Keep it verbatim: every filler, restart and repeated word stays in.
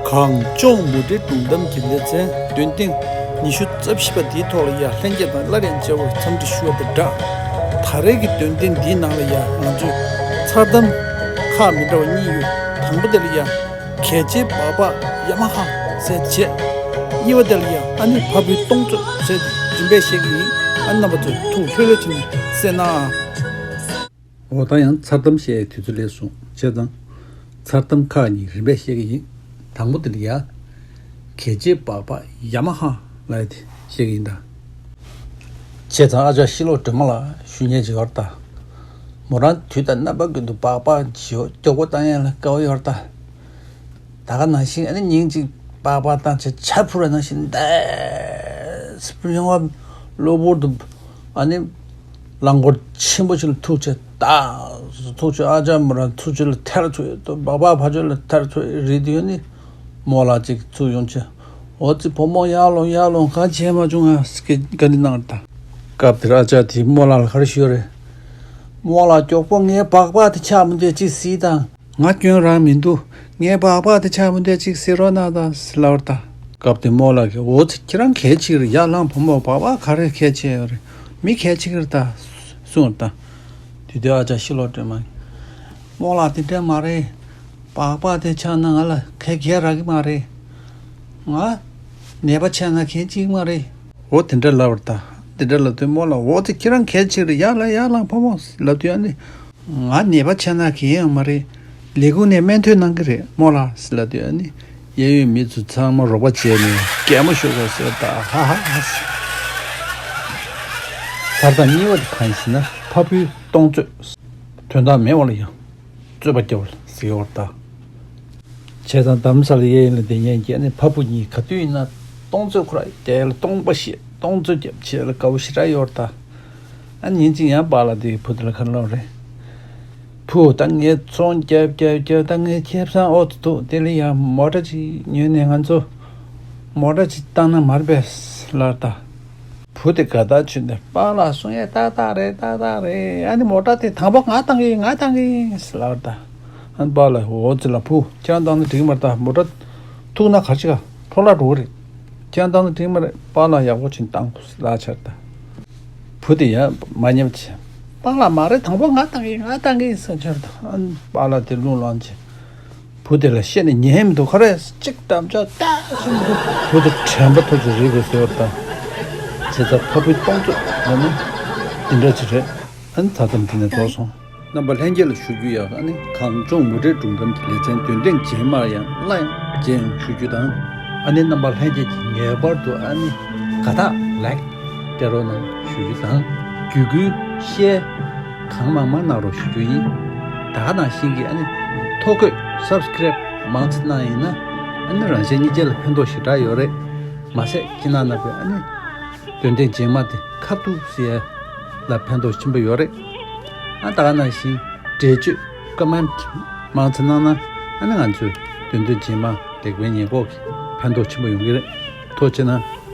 གངས་ལྗོངས་མུ་འབྲེལ་སྒྲུང་གཏམ་གྱི་ལེ་ཚན་འདོན་ཐེངས་ཉི་ཤུ་རྩ་བཞི་པ་འདིའི་ཐོག་ལ་ཡ་ལྷན་རྒྱས་དང་སླར་ཡང་མཇལ་བར་འཚམས་འདྲི་ཞུ་བ་དང་སྦྲགས། ད་རེས་ཀྱི་འདོན་ཐེངས་འདིའི་ནང་ལ་ཡ་ང་ཚོས་མཚར་གཏམ་ཁག་མི་འདྲ་བ་གཉིས་ཡོད། དང་པོ་དེ་ལ་ཡ་གལ་ཆེའི་སྦག་སྦག་ཡ་མ་ཧ་ཟེར་བྱས། གཉིས་པ་དེ་ལ་ཡ་ཨ་ནི་ཕ་བུའི་གཏོང་ཚོད་ཟེར་ཏེ་རིམ་པས་བཤད་ཀྱི་ཡིན། ཨ་ནི་རྣམ་པ་ཚོས་ཐུགས་ལྷོད་ལྷོད་བྱས་ནས་གསན་ཨ། འོ་ད་ཡང་མཚར་གཏམ་བཤད་ཡའི་དུས་ཚོད་སླེབས་སོང་། བྱས་ཙང་མཚར་གཏམ་ཁག་གཉིས་རིམ་པས་བཤད་ཀྱི་ཡིན། དང་པོ་དེ་ལ་ཡ་གལ་ཆེའི་སྦག་སྦག་ཡ་མ་ཧ་ལབ་ཡ་དེ་བཤད་ཀྱི་ཡིན་ད། བྱས་ཙང་ཨ་ཅག་ཤི་ལོག་སྒྲོལ་མ་ལགས་ཞུ་མཁན་ཅིག་ཡོད་རེད་ད། མོ་རང་དུས་དང་རྣམ་པ་ཀུན་ཏུ་སྦག་སྦག་ཇོ་མགྱོགས་པོ་བཏང་ཡ་ལ་དགའ་བོ་ཡོད་རེད་ད། ད་ག་ནང་བཞིན་ཨ་ནི་ཉིན་གཅིག་སྦག་སྦག་བཏང་བྱས་ཇ་ཕུར་བ་ནང་བཞིན་འདས་སྤུན་ཡོང་བ་གློ་བུར་དུ་ཨ་ནི་རླངས་འཁོར་ཆེན་པོ་ཞིག་ལ་ཐུག་བྱས་ཏག་ཐུག་བྱས་ཨ་ཅག་མོ་རང་ཐུག་བྱས་ལ་ཐེར་ཚུགས་ཡོད་དོ། སྦག་སྦག་ཕར་ཕྱོགས་ལ་ཐེར་ཚུགས་ཡོད་རེད་དུས་ཨ་ནི་རྨོ་ལགས་ཅིག་ཚུར་ཡོང་བྱས། འོ་ཙི་བུ་མོ་ཡར་ལོངས་ཡར་ལོངས་གང་བྱས་མ་བྱུང་ང་ཟེར་གྱི་བཀའ་འདྲི་གནང་རེད་ད། སྐབས་དེར་ཨ་ཅག་དེས་རྨོ་ལགས་ལ་ག་རེ་ཞུས་རེད། རྨོ་ལགས་མགྱོགས་པོ་ངའི་སྦག་སྦག་དེ་ཆག་མི་འདོད་ཅིག་གཟིགས་དང་། ང་སྐྱོན་རང་མི་འདུག་ངའི་སྦག་སྦག་དེ་ཆག་མི་འདོད་ཅིག་གཟིགས་རོགས་གནང་དང་ཟེར་ལབ་རེད་ད། སྐབས་དེ་རྨོ་ལགས་ཀྱིས་འོ་ཙི་ཁྱེད་རང་གལ་ཆེ་གི་རེད། ཡར་ལངས་བུ་མོ་སྦག་སྦག་ག་རེ་གལ་ཆེ་ཡོད་རེད། མི་གལ་ཆེ་གི་རེད་ད་གསུངས་རེད་ད། དེ་དུས་ཨ་ཅག་ཤི་ལོག་སྒྲོལ་མ་རྨོ་ལགས་དེ་འདྲ་མ་རེད། སྦག་སྦག་དེ་ཆག་ན་ང་ལ་ག་གེ་རག་གི་མ་རེད། ང་ནད་པ་ཆགས་ན་གང་ཅིག་མ་རེད། འོ་དེ་འདྲ་ལབ་རེད་ད། དེ་འདྲ་ལབ་དུས་རྨོ་ལགས་འོ་ཙི་ཁྱེད་རང་གལ་ཆེ་གི་རེད། ཡར་ལངས་ཡར་ལངས་བུ་མོ་ལབ་དུས་ཨ་ནི་ང་ནད་པ་ཆགས་ན་གང་ཡང་མ་རེད། ལས་ཁུངས་ནས་སྨན་ཐོན་གནང་གི་རེད་རྨོ་ལགས་ལབ་དུས་ཨ་ནི་གཡས་གཡོན་མི་ཚོ་ཚང་མ་རོགས་པ་བྱས་ནས་གད་མོ་ཤོར་བ་ཟེར་ད། ཧ་ཧ་ཧ། མཚར་གཏམ་གཉིས་པ་དེ་གང་ཡིན་ཟེར་ན་ཕ་བུའི་གཏོང་ཚོད། དོན་དག་མེད་པ་ལ་ཡང་རྩོད་པ་རྒྱབ་པ་ཟེར་བ་ལྟ། བྱས་ཙང་རྡ་རམ་ས་ལ་གཡས་གཡོན་ལ་བསྡད་མཁན་གྱི་ཨ་ནི་ཕ་བུ་གཉིས་ག་དུས་ཡིན་ན་གཏོང་ཚོད་ཁོ་ར་རྒྱག་ཡ་ལ་གཏོང་པ་ཞེས་གཏོང་ཚོད་རྒྱབ་བྱས་ལ་དགའ་བོ་ཞེ་དྲག་ཡོད་རེད་ད། ཨ་ཉིན་གཅིག་ཡང་པཱ་ལགས་དེས་བུ་དེ་ལ་ག་རེ་ལབ་རེད། བུ་ད་ངས་ཚོང་རྒྱབ་རྒྱབ་རྒྱབ་ད་ངའི་ཁེ་བཟང་ཨོ་ཐུག་ཐུག་དེ་ལ་ཡང་མོ་ཊ་ཅིག་ཉོས་ནས་ང་ཚོ་མོ་ཊ་ཅིག་བཏང་ན་མ་རེད་པས་ལབ་རེད་ད། བུ་དེ་དགའ་ཐག་ཆོད་ནས་པཱ་ལགས་གསུང་ཡས་ཏག་ཏག་རེད་ཏག་ཏག་རེད། ཨ་ནི་མོ་ཊ་དེ་དང་པོ་ང་བཏང་གི་ཡིན་ང་བཏང་གི་ཡིན་ལབ་རེད་ད། ཨ་ནི་པཱ་ལགས་འོ་ཙི་ལ་བུ་ཁྱེད་རང་བཏང་ན་འགྲིག་གི་མ་རེད་ད། མོ་ཊ་ཐུག་ན་ག་རེ་བྱེད་ག་འཕྲོ་བརླག་འགྲོ་གི་རེད། ཁྱེད་རང་བཏང་ན་འགྲིག་གི་མ་རེད། པཱ་ལགས་ཡག་པོ་བྱས་ནས་བཏང་དགོས་ལབ་བྱས་རེད་ད། བུ་དེ་ཡང་མ་ཉན་པ་བྱས། པཱ་ལགས་མ་རེད་དང་པོ་ང་བཏང་གི་ཡིན་ང་བཏང་གི་ཡིན་ཟེར་བྱས་རེད་ད། ཨ་ནི་པཱ་ལགས་དེ་རླུང་ལངས་བྱས། བུ་དེ་ལ་བཤད་ནས་ཉན་མི་འདུག་ག་རེ་གཅིག་དམ་བཅའ་བཏགས་ཤིང་མི་འདུག་བུ་དེ་དྲན་པ་ཐོབ་ཚེ་རིག་དགོས་ཟེར་བ་དང་། བྱས་ཙང་ཕ་བུའི་གཏོང་ཚོད་ལ་ནི་འདི་འདྲ་ཅིག་རེད། ཨ་ནི་ད་ཙམ་འདི་ནས་རྫོགས་སོང་། རྣམ་པ་ལྷན་རྒྱས་ལ་ཞུ་རྒྱུ་ཡག་ཨ་ནི་གངས་ལྗོངས་མུ་འབྲེལ་སྒྲུང་གཏམ་གྱི་ལེ་ཚན་འདོན་ཐེངས་རྗེས་མར་ཡང་སླར་ཡང་མཇལ་ཡོང་ཞུ་རྒྱུ་དང་། ཨ་ནི་རྣམ་པ་ལྷན་རྒྱས་ཀྱིས་ངེས་པར་དུ་ཨ་ནི་དགའ་རྟགས་ལའིཀ་སྤྲད་རོགས་གནང་ཞུ་རྒྱུ་དང་། བརྒྱུད་སྐུལ་ཤེར་གང་མང་མང་གནང་རོགས་ཞུ་རྒྱུ་ཡིན། ད་ག་ནང་བཞིན་གྱི་ཨ་ནི་ཐོ་འགོད་སབ་སི་ཀེ་རེབ་མང་ཙམ་གནང་ཡིན་ན་ཨ་ནི་རང་གཞན་གཉིས་ཆ་ལ་ཕན་ཐོགས་ཞེ་དྲག་ཡོད་རེད། མ་ཟད་ཁྱེད་རྣམ་པས་ཨ་ནི་འདོན་ཐེངས་རྗེས་མ་དེ་ཁ་ཐུག་ཟེར་ཡ་ལ་ཕན་ཐོགས་ཆེན་པོ་ཡོད་རེད། ཨ་ད་ག་ནང་བཞིན་འགྲེལ་བརྗོད་ཀོ་མེན་ཊི་མང་ཙམ་གནང་ན་ཨ་ནི་ང་ཚོས་འདོན་ཐེངས་རྗེས་མ་ལེགས་སྤེལ་ཉེས་འགོག་གི་ཕན་ཐོགས་ཆེན་པོ་ཡོང་གི་རེད། ཐུགས་རྗེ་གནང་།